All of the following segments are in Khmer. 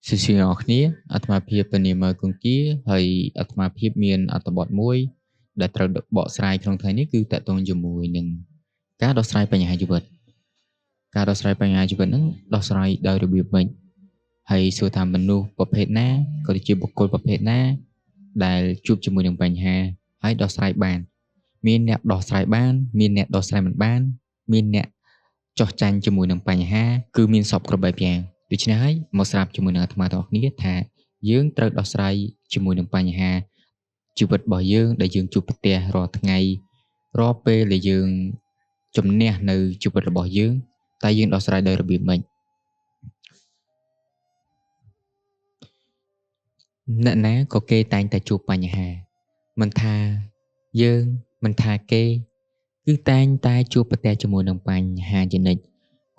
សួស្តីអ្នកទាំងអស់គ្នាអាត្មាភាពពនាមើគង្គគាហើយអាត្មាភាពមានអត្ថបទមួយដែលត្រូវបកស្រាយក្នុងថ្ងៃនេះគឺតកតងជាមួយនឹងការដោះស្រាយបញ្ហាជីវិតការដោះស្រាយបញ្ហាជីវិតហ្នឹងដោះស្រាយដោយរបៀបម៉េចហើយសួរថាមនុស្សប្រភេទណាក៏ដូចជាបុគ្គលប្រភេទណាដែលជួបជាមួយនឹងបញ្ហាហើយដោះស្រាយបានមានអ្នកដោះស្រាយបានមានអ្នកដោះស្រាយមិនបានមានអ្នកចោះចាញ់ជាមួយនឹងបញ្ហាគឺមានសពគ្រប់បែបយ៉ាងដូច្នេះហើយមកស្រាប់ជាមួយនឹងអាត្មាទាំងអស់គ្នាថាយើងត្រូវដោះស្រាយជាមួយនឹងបញ្ហាជីវិតរបស់យើងដែលយើងជួបប្រទះរាល់ថ្ងៃរាល់ពេលដែលយើងជំនះនៅជីវិតរបស់យើងតែយើងដោះស្រាយដោយរបៀបម៉េចអ្នកណាក៏គេតែងតែជួបបញ្ហាមិនថាយើងមិនថាគេគឺតែងតែជួបប្រទះជាមួយនឹងបញ្ហាជានិច្ច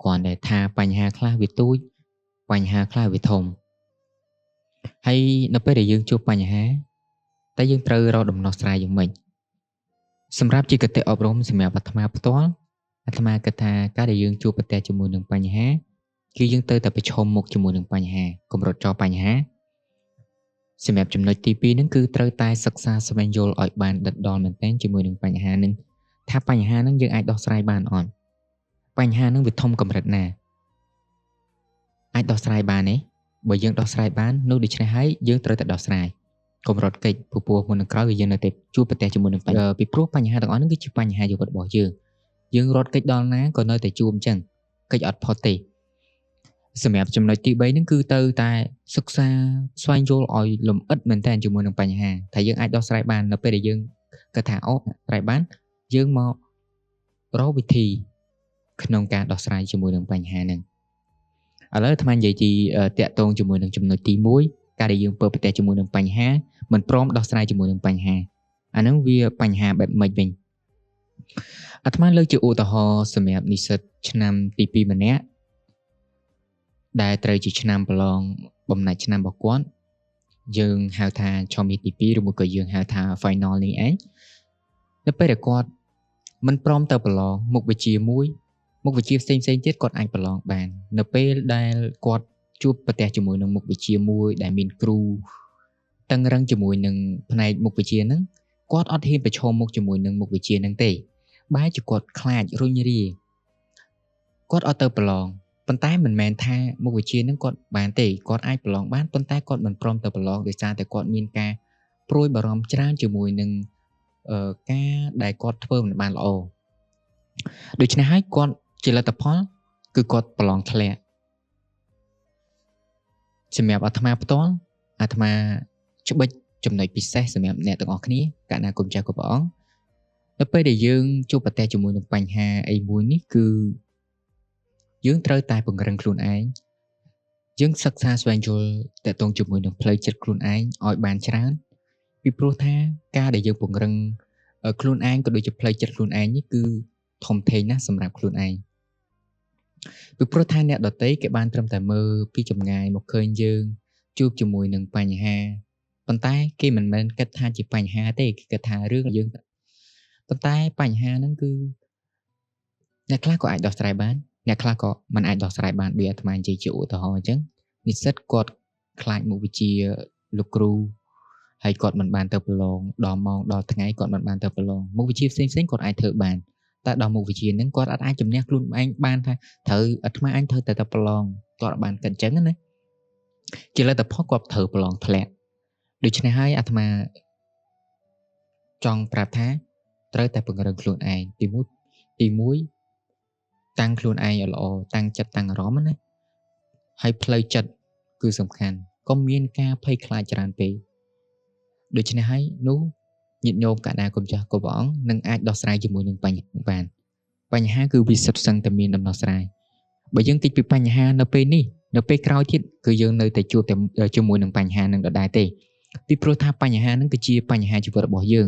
គ្រាន់តែថាបញ្ហាខ្លះវាទូចបញ្ហាខ្លះវាធំហើយនៅពេលដែលយើងជួបបញ្ហាតែយើងត្រូវរកដំណោះស្រាយយ៉ាងម៉េចសម្រាប់ជាគតិអប់រំសម្រាប់អាត្មាផ្ទាល់អាត្មាគិតថាការដែលយើងជួបប្រទះជាមួយនឹងបញ្ហាគឺយើងត្រូវតែប្រឈមមុខជាមួយនឹងបញ្ហាកុំរត់ចោលបញ្ហាសម្រាប់ចំណុចទី2ហ្នឹងគឺត្រូវតែសិក្សាស្វែងយល់ឲ្យបានដិតដល់មែនទែនជាមួយនឹងបញ្ហាហ្នឹងថាបញ្ហាហ្នឹងយើងអាចដោះស្រាយបានអត់បញ្ហាហ្នឹងវាធំកម្រិតណាអាចដោះស្រាយបានទេបើយើងដោះស្រាយបាននោះដូច្នេះហើយយើងត្រូវតែដោះស្រាយកុំរត់គេចព្រោះមុននឹងក្រោយយើងនៅតែជួបប្រទះជាមួយនឹងបញ្ហាពីព្រោះបញ្ហាទាំងអស់ហ្នឹងគឺជាបញ្ហាជីវិតរបស់យើងយើងរត់គេចដល់ណាក៏នៅតែជួបអញ្ចឹងគេចអត់ផុតទេសម្រាប់ចំណុចទី3ហ្នឹងគឺត្រូវតែសិក្សាស្វែងយល់ឲ្យលម្អិតមែនតើជាមួយនឹងបញ្ហាថាយើងអាចដោះស្រាយបាននៅពេលដែលយើងគិតថាអូស្រាយបានយើងមករកវិធីក្នុងការដោះស្រាយជាមួយនឹងបញ្ហាហ្នឹងឥឡូវអាត្មានិយាយទីតាក់ទងជាមួយនឹងចំណុចទី1ការដែលយើងពើប្រទះជាមួយនឹងបញ្ហាមិនព្រមដោះស្រាយជាមួយនឹងបញ្ហាអាហ្នឹងវាបញ្ហាបែបម៉េចវិញអាត្មាលើកជាឧទាហរណ៍សម្រាប់និស្សិតឆ្នាំទី2ម្នាក់ដែលត្រូវជាឆ្នាំប្រឡងបំណាច់ឆ្នាំរបស់គាត់យើងហៅថាឆមាសទី2ឬមួយក៏យើងហៅថា final នេះឯងនៅពេលដែលគាត់មិនព្រមទៅប្រឡងមុខវិជ្ជាមួយមុខវិជ្ជាផ្សេងៗទៀតគាត់អាចប្រឡងបាននៅពេលដែលគាត់ជួបប្រទះជាមួយនឹងមុខវិជ្ជាមួយដែលមានគ្រូតឹងរឹងជាមួយនឹងផ្នែកមុខវិជ្ជាហ្នឹងគាត់អត់ហ៊ានប្រឈមមុខជាមួយនឹងមុខវិជ្ជាហ្នឹងទេបែរជាគាត់ខ្លាចរុញរាគាត់អត់ទៅប្រឡងប៉ុន្តែមិនមែនថាមុខវិជ្ជាហ្នឹងគាត់បានទេគាត់អាចប្រឡងបានប៉ុន្តែគាត់មិនព្រមទៅប្រឡងដោយសារតែគាត់មានការព្រួយបារម្ភច្រើនជាមួយនឹងការដែលគាត់ធ្វើមិនបានល្អដូច្នេះហើយគាត់ជាលទ្ធផលគឺគាត់ប្រឡងធ្លាក់សម្រាប់អាត្មាផ្ទាល់អាត្មាច្បិចចំណុចពិសេសសម្រាប់អ្នកទាំងអស់គ្នាកណ្ណាគុំចាស់គ្រប់ព្រះអង្គនៅពេលដែលយើងជួបប្រទះជាមួយនឹងបញ្ហាអីមួយនេះគឺយើងត្រូវតែពង្រឹងខ្លួនឯងយើងសិក្សាស្វែងយល់តកតងជាមួយនឹងផ្លូវចិត្តខ្លួនឯងឲ្យបានច្រើនពីព្រោះថាការដែលយើងពង្រឹងខ្លួនឯងក៏ដូចជាផ្លូវចិត្តខ្លួនឯងនេះគឺធំធេងណាស់សម្រាប់ខ្លួនឯងពីព្រោះថាអ្នកដទៃគេបានត្រឹមតែមើលពីចម្ងាយមកឃើញយើងជួបជាមួយនឹងបញ្ហាប៉ុន្តែគេមិនមែនគិតថាជាបញ្ហាទេគេគិតថារឿងយើងប៉ុន្តែបញ្ហាហ្នឹងគឺអ្នកខ្លះក៏អាចដោះស្រាយបានអ្នកខ្លះក៏មិនអាចដោះស្រាយបានដូចអាត្មានិយាយជាឧទាហរណ៍អញ្ចឹងនិស្សិតគាត់ខ្លាចមុខវិជ្ជាលោកគ្រូហើយគាត់មិនបានទៅប្រឡងដល់ម៉ោងដល់ថ្ងៃគាត់មិនបានទៅប្រឡងមុខវិជ្ជាផ្សេងៗគាត់អាចធ្វើបានតែដល់មុខវិជ្ជាហ្នឹងគាត់អាចជំនះខ្លួនឯងបានថាត្រូវអាត្មាអញត្រូវតែទៅប្រឡងគាត់បានគិតអញ្ចឹងណាជាលទ្ធផលគាត់ត្រូវប្រឡងធ្លាក់ដូច្នេះហើយអាត្មាចង់ប្រាប់ថាត្រូវតែពង្រឹងខ្លួនឯងទី1តាំងខ្លួនឯងឲ្យល្អតាំងចិត្តតាំងអារម្មណ៍ណាហើយផ្លូវចិត្តគឺសំខាន់កុំមានការភ័យខ្លាចច្រើនពេកដូច្នេះហើយនោះញាតិញោមកណ្ដាគុំចាស់គ្រប់ព្រះអង្គនឹងអាចដោះស្រាយជាមួយនឹងបញ្ហាបានបញ្ហាគឺវាសុទ្ធសឹងតែមានដំណោះស្រាយបើយើងគិតពីបញ្ហានៅពេលនេះនៅពេលក្រោយទៀតគឺយើងនៅតែជួបតែជាមួយនឹងបញ្ហានឹងដដែលទេពីព្រោះថាបញ្ហានឹងគឺជាបញ្ហាជីវិតរបស់យើង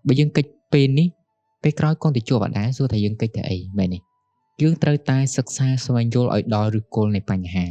បើយើងគិតពេលនេះពេលក្រោយគង់តែជួបអត់ដែរសួរថាយើងគិតតែអីមែនទេយើងត្រូវតែសិក្សាស្វែងយល់ឲ្យដល់ឫសគល់នៃបញ្ហា